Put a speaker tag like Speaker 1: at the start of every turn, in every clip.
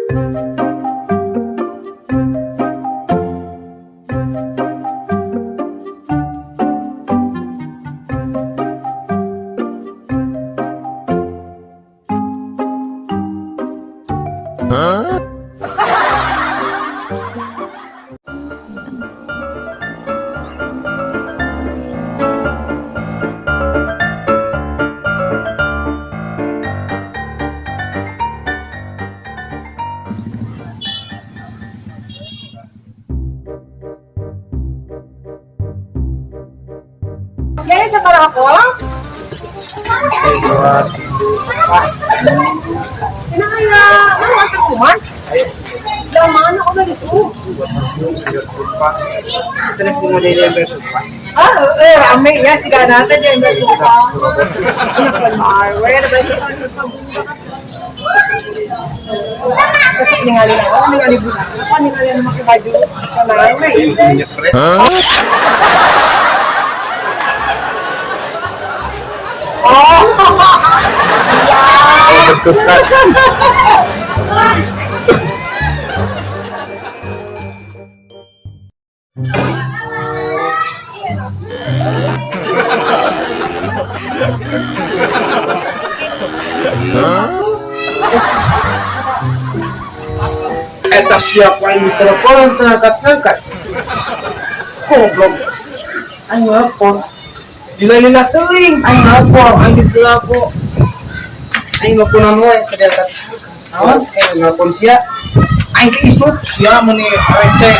Speaker 1: Jadi sekarang aku
Speaker 2: Dua, tiga.
Speaker 1: Kenapa ya? Mana water kuman? Dari mana aku dari itu? Ah, rame ya si Ganata dia yang bersuka. Ningali aku, ningali budak. Apa ningali anu make baju kenal we. Oh, iya.
Speaker 2: Eta siapa yang telepon terangkat-angkat? Goblok. Aing nelpon. Lila-lila teuing, aing nelpon, aing ditelapon. Aing nelponan wae teu diangkat. Naon? Aing nelpon sia.
Speaker 3: Aing ke isuk sia meuni rese.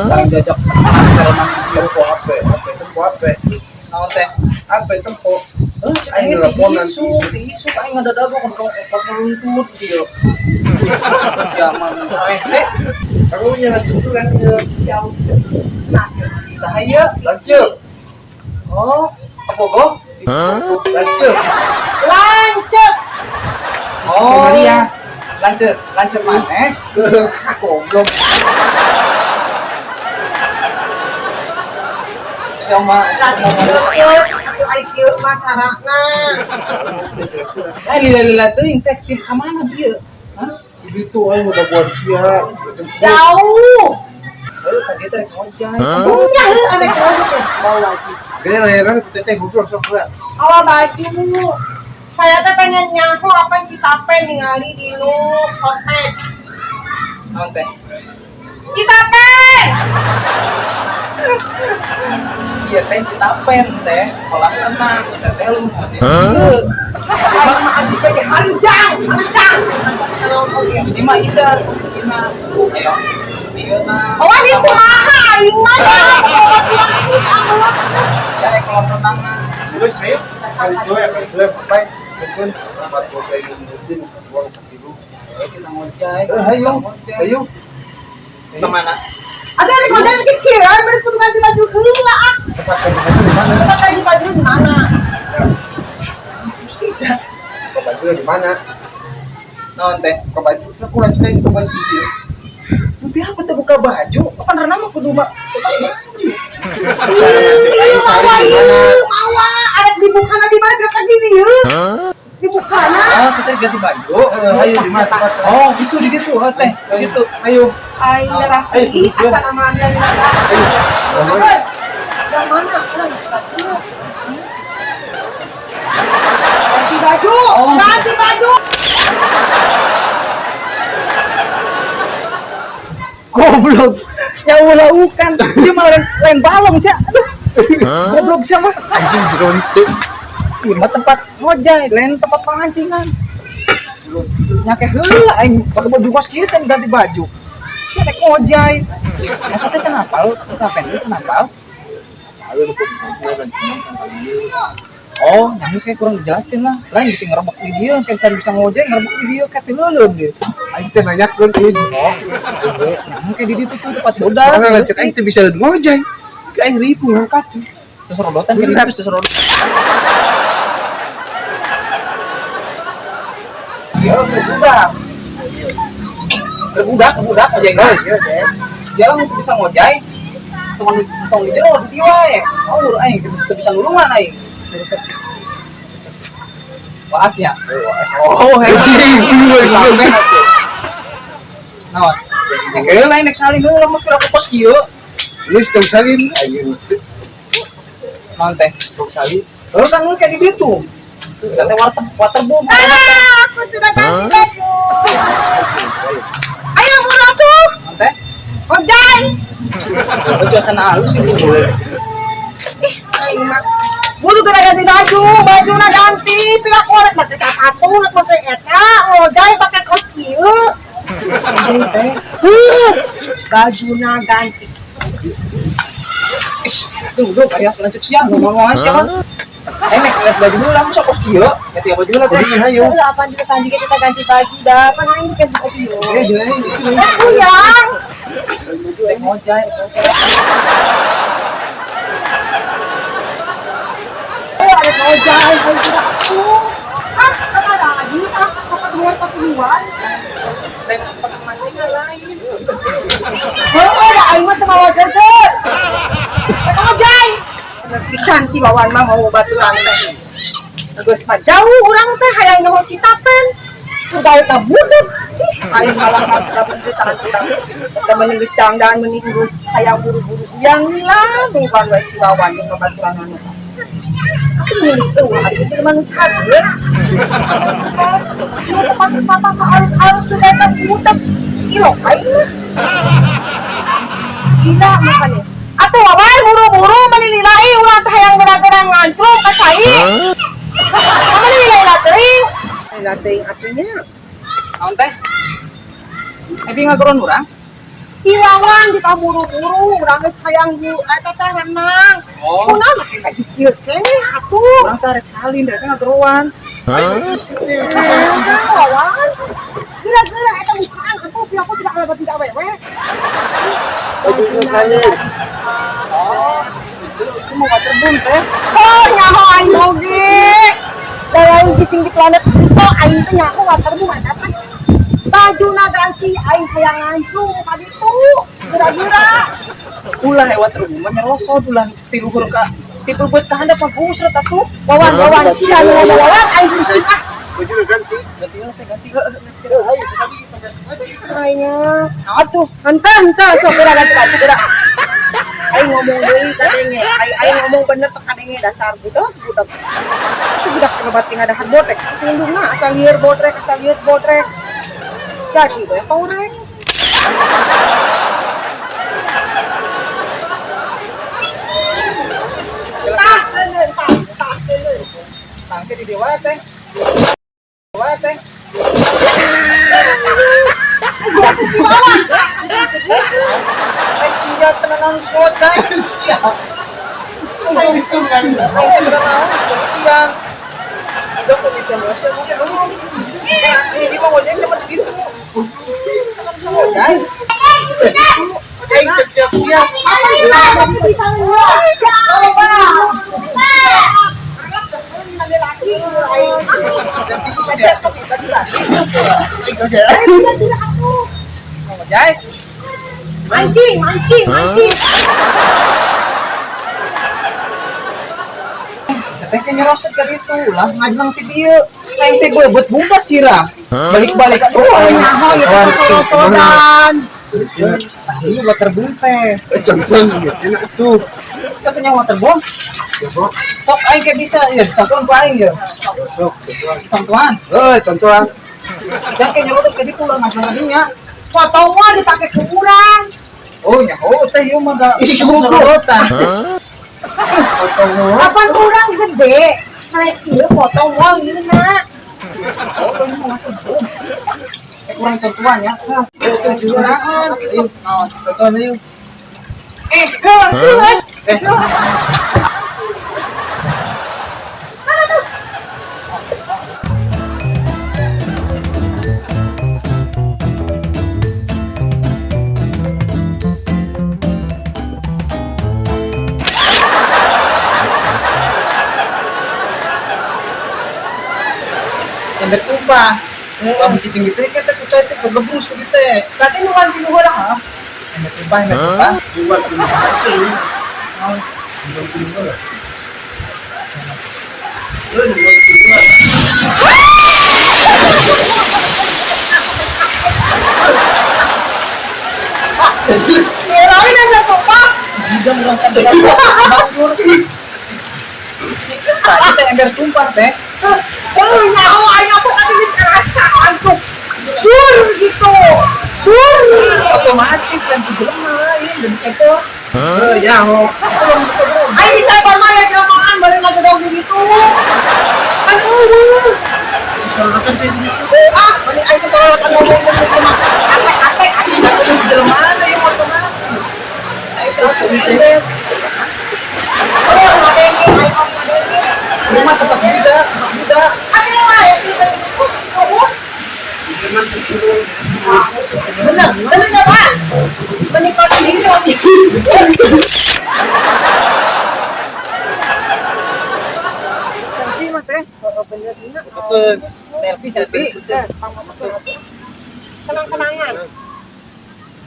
Speaker 3: Aing diajak karena
Speaker 2: Tempo HP, HP tempo HP.
Speaker 3: Naon teh?
Speaker 2: HP tempo.
Speaker 3: Heuh,
Speaker 2: Aing
Speaker 3: aing
Speaker 2: nelponan.
Speaker 3: isuk, isuk aing ngadadago kan kau opat ngeluntut dia. Ya mah rese.
Speaker 2: Karunya lanjut ieu.
Speaker 1: Jauh. Nah,
Speaker 3: Sahaya.
Speaker 2: Lanjut.
Speaker 3: Oh, apa go?
Speaker 2: Lanjut.
Speaker 1: Lanjut.
Speaker 3: Oh,
Speaker 2: Maria.
Speaker 3: Lanjut, lanjut mana? Goblok. Sama
Speaker 1: Tadi deket, atuh ai kieu mah carana.
Speaker 3: Eh, lila-lila teuing teh tim ka mana bieu? Hah?
Speaker 2: Itu aing udah buat sia.
Speaker 1: Jauh.
Speaker 3: Heuh, ka dieu teh rek ngojay.
Speaker 1: Punya heuh arek ngojek teh bawa wajib.
Speaker 2: Gede layaran teteh goblok sok lah.
Speaker 1: Bawa baju. Saya teh pengen nyaho apa Citapen ningali di nu sosmed.
Speaker 3: Naon teh?
Speaker 1: Citapen.
Speaker 3: Iya teh Citapen teh, kolam renang, teh teh lu mau
Speaker 1: Aing mah abdi teh di haludang, haludang.
Speaker 3: Ini mah ida posisina. Ayo. Dieu na.
Speaker 1: Oh, ini kumaha aing mah ya.
Speaker 3: Ya rek kolam renang na.
Speaker 2: Terus ayo kali dua kali dua sampai mungkin tempat bocah ini mungkin uang kilo.
Speaker 3: Kita ngojay.
Speaker 2: Eh ayo, ayo.
Speaker 3: Kemana?
Speaker 1: Ada rek ngojek di kieu, bari kudu ganti baju heula ah.
Speaker 2: Tempat ganti baju di mana?
Speaker 1: Tempat ganti baju di mana?
Speaker 3: Pusing sih.
Speaker 2: Buka baju di mana?
Speaker 3: Naon teh?
Speaker 2: Buka baju, aku lanjut aja buka baju dia.
Speaker 3: Tapi apa tuh buka baju? Kapan renang mah kudu mah lepas baju.
Speaker 1: Ih, mawa ieu, mawa. Arek dibukana di mana berapa di dieu? Dibukana.
Speaker 3: Oh, kita ganti baju.
Speaker 2: Ayo di mana?
Speaker 3: Oh, gitu di situ, oh, teh. Gitu.
Speaker 2: Ayo.
Speaker 1: Aing darah tinggi asa namanya.
Speaker 2: Ayo.
Speaker 1: Yang mana? Ganti baju. Ganti baju. Ganti baju.
Speaker 3: Goblok. Ya ulah ukan. Dia malah lain balong, Cak. Aduh. Goblok siapa?
Speaker 2: Anjing jerontik.
Speaker 3: Ieu mah tempat ngojay, lain tempat pangancingan. Nyake heula aing pakai baju kos kieu teh ganti baju. Sia rek ngojay. Eta teh can hafal, Citapen teh can hafal. Oh, nyanyi saya kurang dijelaskan lah. Lain bisa ngerebek di dia, kan can bisa ngojay ngerebek di dia kayak leuleum dia.
Speaker 2: Aing teh nanyakeun ieu.
Speaker 3: Oh, nyamu kayak di ditu tuh tempat bodas.
Speaker 2: Karena lanjut aing teh bisa ngojay. Aing ribu ngangkat.
Speaker 3: Seserodotan kayak gitu seserodot. Iya, berbudak. Berbudak, berbudak ngojay.
Speaker 2: Oh, iya deh.
Speaker 3: Sialan untuk bisa ngojay. Tong tong di jero di wae. Aur aing teu bisa nulungan aing. Waasnya. Oh, anjing. Naon? Nek heula nek salin heula mah pira kos kieu.
Speaker 2: Geus tong salin ayeuna.
Speaker 3: Naon teh?
Speaker 2: Tong salin.
Speaker 3: Heuh kan lu kayak di ditu. Teh water waterboom.
Speaker 1: Ah, aku sudah ganti baju. Ayo buru atuh.
Speaker 3: Naon teh?
Speaker 1: Ojai.
Speaker 3: Baju cenah halus sih.
Speaker 1: Ih, aing mah. Buru geura ganti baju, bajuna ganti, pira korek make sepatu, rek make eta, ojai pake kaos kieu.
Speaker 3: Teh.
Speaker 1: Huh, bajuna ganti.
Speaker 3: Is, tunggu dulu, kayak lanjut siang ngomong aja siapa? Eh, nek lihat baju dulu lah, masa kos kieu? Ganti baju dulu teh.
Speaker 2: Jadi hayu.
Speaker 1: Heuh, apa juga tadi kita ganti baju dah, pan aing geus ganti baju yo.
Speaker 2: Eh, jangan.
Speaker 1: Eh, puyang.
Speaker 3: Teh ngojay.
Speaker 1: Eh, ada ojai, aing tidak aku. Ah, kata lagi, ah, kata dua patuluan.
Speaker 3: Teh tempat mancing lain.
Speaker 1: Heuh, da aing mah teu mawa jajan. Teu ojai. Pisan si Wawan mah mau baturan teh. Geus mah jauh urang teh hayang nyaho Citapen. Kudu ka budeg. Ih, aing malah harus penderitaan urang. Da mending geus dangdan mending geus hayang buru-buru yang lah nungguan we si Wawan jeung babaturanana. Aku nulis eueuh atuh teu mah nu cager. Ieu tempat wisata saalus-alus teu eta budeg. Ilok aing mah. Gila makanya. Atuh Wawan buru-buru melililai urang teh hayang geura-geura ngancrung ka cai. Melililai teuing. Lila teuing atunya.
Speaker 3: Naon teh? Eh, bingung ngagoron urang?
Speaker 1: Si Wawan kita buru-buru urang geus hayang eta teh renang.
Speaker 3: Oh.
Speaker 1: Kunaon make baju kieu keneh atuh.
Speaker 3: Urang teh rek salin da teh ngageroan.
Speaker 1: Ah, Wawan. Geura-geura eta bukaan atuh pira aku tidak lebat tidak awewe.
Speaker 2: Baju salin.
Speaker 3: Oh, itu semua waterboom teh.
Speaker 1: Oh, nyaho aing oge. Da lain cicing di planet itu aing teh nyaho waterboom eta teh. Bajuna ganti aing hayang ngancung ka ditu. Geura-geura.
Speaker 3: Ulah eh waterboom mah nyerosot ulah ti luhur ka ti bebeut ka handap mah busret atuh.
Speaker 1: Wawan, Wawan, sia nu ngomong Wawan aing pusing ah.
Speaker 2: Baju ganti.
Speaker 3: Ganti heula teh ganti.
Speaker 2: Eh, hayu tadi.
Speaker 1: Aingnya. Atuh, henteu henteu sok geura ganti baju geura. Aing ngomong deui kadenge, aing aing ngomong bener teh kadenge dasar budak budak. Itu budak teh loba tinggal dahar bodrek, indungna asal lieur bodrek, asal lieur bodrek. Jadi we paureng. Tas leuleun, tas, tas leuleun.
Speaker 3: Tangke di dewa teh. Dewa teh.
Speaker 1: Satu si Wawan.
Speaker 3: Eh sia cenah naon ngojay.
Speaker 2: Siap. Hitungan.
Speaker 3: Aing cenah naon sekian. Ada pemitian Rusia mungkin lu. Ini mah ngojay sama di ditu. Sama bisa ngojay.
Speaker 2: Aing teh siap-siap.
Speaker 1: Apa sih Wawan bisa ngojay?
Speaker 2: Ganti sia. Aing oge.
Speaker 3: Ngojay.
Speaker 1: Mancing, mancing, mancing.
Speaker 3: Teh ke nyerosot ka ditu lah ngajeng ti dieu. Aing teh bebeut bungkas sirah. Balik-balik aduh aing
Speaker 1: Nyaho ieu teh sosorosodan.
Speaker 3: Tah ieu waterboom teh.
Speaker 2: Eh, contohan enak tuh.
Speaker 3: Satunya waterboom.
Speaker 2: Coba.
Speaker 3: Sok aing ke bisa ya, contohan ku aing ya.
Speaker 2: Sok, contohan.
Speaker 3: Contohan.
Speaker 2: Eh, contohan.
Speaker 3: Dan ke nyerosot ka ditu lah ngajeng ka dinya.
Speaker 1: Potong mah dipake ku urang.
Speaker 3: Oh nyaho teh ieu mah da
Speaker 2: Isi goblok.
Speaker 3: sorotan.
Speaker 2: Potong
Speaker 1: Kapan urang gede? Kayak ieu potong moal gimana?
Speaker 3: Oh, ini mah waterboom. Eh kurang contohan ya.
Speaker 2: Eh, contohan.
Speaker 3: Oh,
Speaker 2: Contohan ayo.
Speaker 1: Eh, heuh, heuh.
Speaker 2: Eh,
Speaker 3: ember tumpah. Lamun cicing gitu kita kucai teh kegebrus gitu teh.
Speaker 1: Berarti nu ganti nu heula.
Speaker 3: Ember tumpah, ember tumpah.
Speaker 2: dua penting.
Speaker 3: Oh,
Speaker 2: Dua penting. Eh, dua penting.
Speaker 3: Jam urang kan batur. Tadi teh ember tumpah teh.
Speaker 1: Oh, nyaho aing apa kan geus ngerasa langsung. Dur gitu. Dur.
Speaker 3: Otomatis kan tuh jelema ini jadi kepo.
Speaker 2: Heuh, nyaho.
Speaker 1: Aing bisa mah ya jelmaan bari ngagedog gitu. Kan eueuh.
Speaker 2: Sesorotan teh gitu.
Speaker 1: Ah, bari aing sesorotan ngomong ngomong mah. Ate ate aing
Speaker 3: Itu jelema ada yang otomatis. Ayo terus ember.
Speaker 1: Oh, ngadenge aing mah ngadenge.
Speaker 3: Rumah tempat budak, tempat budak.
Speaker 1: Ate mah ya oh, bener, bener ya Pak? Menikah sendiri sama
Speaker 3: Selfie mah teh.
Speaker 1: Oh, bener bener.
Speaker 3: Selfie selfie.
Speaker 1: Kenang-kenangan.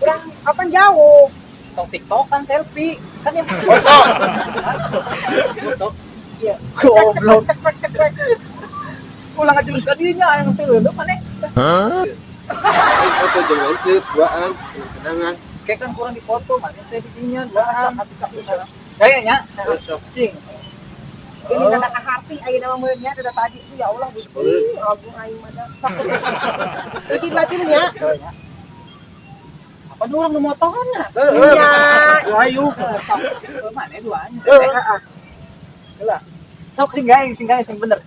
Speaker 1: Kurang apa jauh?
Speaker 3: Tong TikTok kan selfie. Kan yang
Speaker 2: Foto. Foto.
Speaker 1: Iya.
Speaker 3: Goblok.
Speaker 1: Cekrek cekrek cekrek.
Speaker 3: Ulang aja terus kadinya yang teh leuleum maneh.
Speaker 2: Foto jeung lanceuk duaan kenangan.
Speaker 3: Kayak kan kurang dipoto maneh teh didinya duaan atuh sak. Kayaknya
Speaker 2: Sok.
Speaker 3: cing.
Speaker 1: Ini dada ka hati ayeuna nama meureunnya dada tadi itu ya Allah Gusti. Agung aing mah da. Hiji dua tilu nya.
Speaker 3: Apa dua orang nu motorna?
Speaker 2: Heeh.
Speaker 1: Iya.
Speaker 2: Ayo.
Speaker 3: Sok maneh duaan.
Speaker 2: Heeh.
Speaker 3: Heula. Sok sing gaeng, sing gaeng sing bener.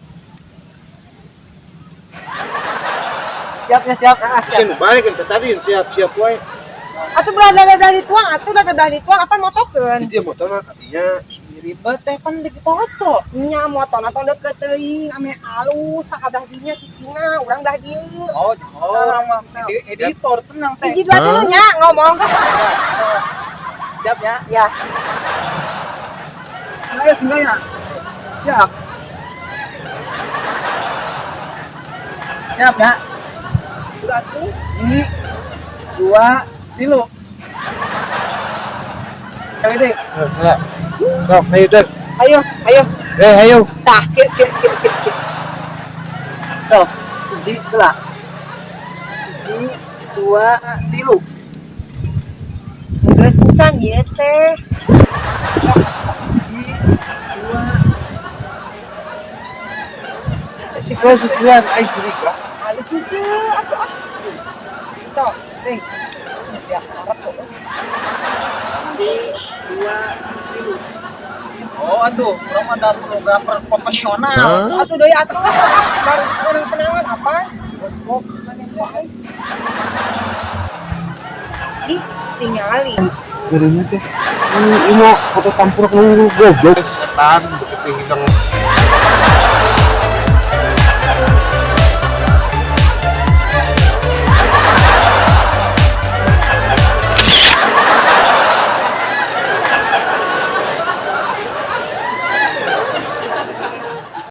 Speaker 3: Siap ya siap.
Speaker 2: Sing balik kan tadi siap-siap wae.
Speaker 1: Atuh berada belah dituang, atuh berada belah dituang apa motokeun?
Speaker 2: Jadi motor mah kadinya
Speaker 3: Ribet teh kan di foto.
Speaker 1: Nya motor atau deket teuing ame alus tak dinya cicingna urang dah dieu.
Speaker 3: Oh, oh. Editor tenang teh.
Speaker 1: Hiji dua tilu nya ngomong.
Speaker 3: Siap ya.
Speaker 1: Ya.
Speaker 3: Ayo sebenarnya. Siap. Siap ya.
Speaker 1: Udah tuh.
Speaker 3: Ji, dua, tilu. Kali deh.
Speaker 2: Heeh. Sok ayo dan.
Speaker 1: Ayo, ayo.
Speaker 2: Eh ayo.
Speaker 1: Tah, ke ke ke ke. ke.
Speaker 3: Sok. Ji, lah. Ji, dua, tilu.
Speaker 1: Geus encan ieu teh.
Speaker 3: Ji, dua.
Speaker 2: Si kelas susulan aing curiga.
Speaker 1: Halus henteu atuh ah. Sok, nih. Ya, harap kok.
Speaker 3: Ji, dua, tilu. Oh, aduh, orang ada fotografer profesional.
Speaker 1: Atuh deui atuh ah, baru urang kenangan apa?
Speaker 3: Oh,
Speaker 1: Ih, tingali.
Speaker 2: Gerenya teh. Ini mau foto tampuruk nu goblok.
Speaker 4: Setan begitu hidung.